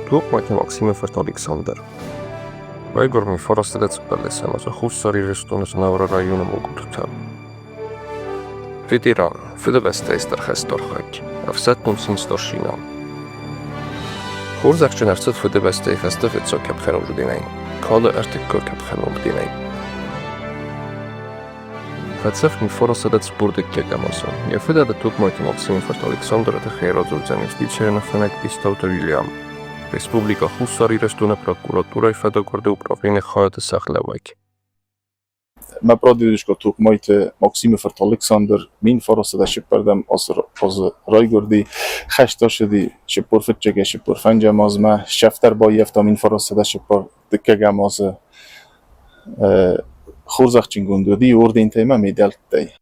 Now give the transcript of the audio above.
Токматы Максимы фырт Александр. Райгуырд 1904 азы Хуссар Ирыстоны Знауыры районы Мугуты. Ветеран, Фыдыбӕстӕйы Стыр хӕсты архайд, ӕфсӕддон цин-старшина. Хорзӕхджын ӕрцыд Фыдыбӕстӕйы хӕсты фыццаг къӕпхӕны орденӕй, Кады ӕртыккаг къӕпхӕны орденӕй. Фӕцӕф 1945 азы. Йӕ фыдӕлы Токмайты Максимы фырт Александры тыххӕй радзурдзӕн юстицийы ныффынӕг Бестауты Вильям, Республикӕ Хуссар Ирыстоны прокуратурӕйы фӕдагуырды управленийы хайады сӕргълӕууӕг. Мӕ прадедушка Токмайты Максимы фырт Александр 1904 азы райгуырди, хӕст ацыди 45 45 азмӕ, сӕфтӕр баййӕфта 1942 азы. Хорзӕхджынгонд уыди ордентӕй ӕмӕ медӕлттӕй.